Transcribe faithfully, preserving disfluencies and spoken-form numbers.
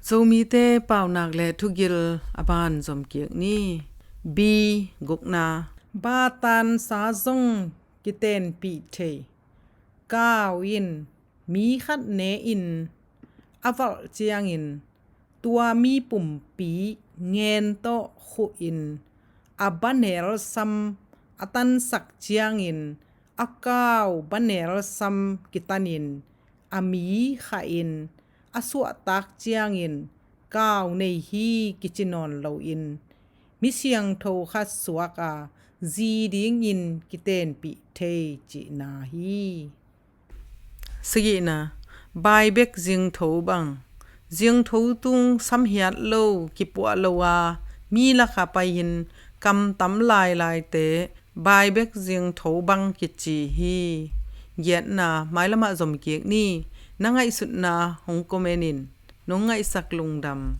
Zomite paunak le thugil a ban zomkik ni. B, gukna. Bataansa zong kitenpih thei. Kau in mi khat ne-in a valh ciangin tua mi pumpi ngen tawh khuh in a banel sam a tansak ciangin a kau banel sam kitanin a mi khah in a suahtak ciangin kau nei hi kici nawn loin mi siangtho khat suak a zi dingin kitenpih thei cihna hi. Sagihna, baibek zingtho bang. Zingtho tung samhiat lo kipuah lo a mi lakah pai-in kamtam lailaite baibek zingtho bang kici hi. Giatna, mailamah zomkik ni. Na ngaihsutna hong comment in. Nong ngaihsak lungdam.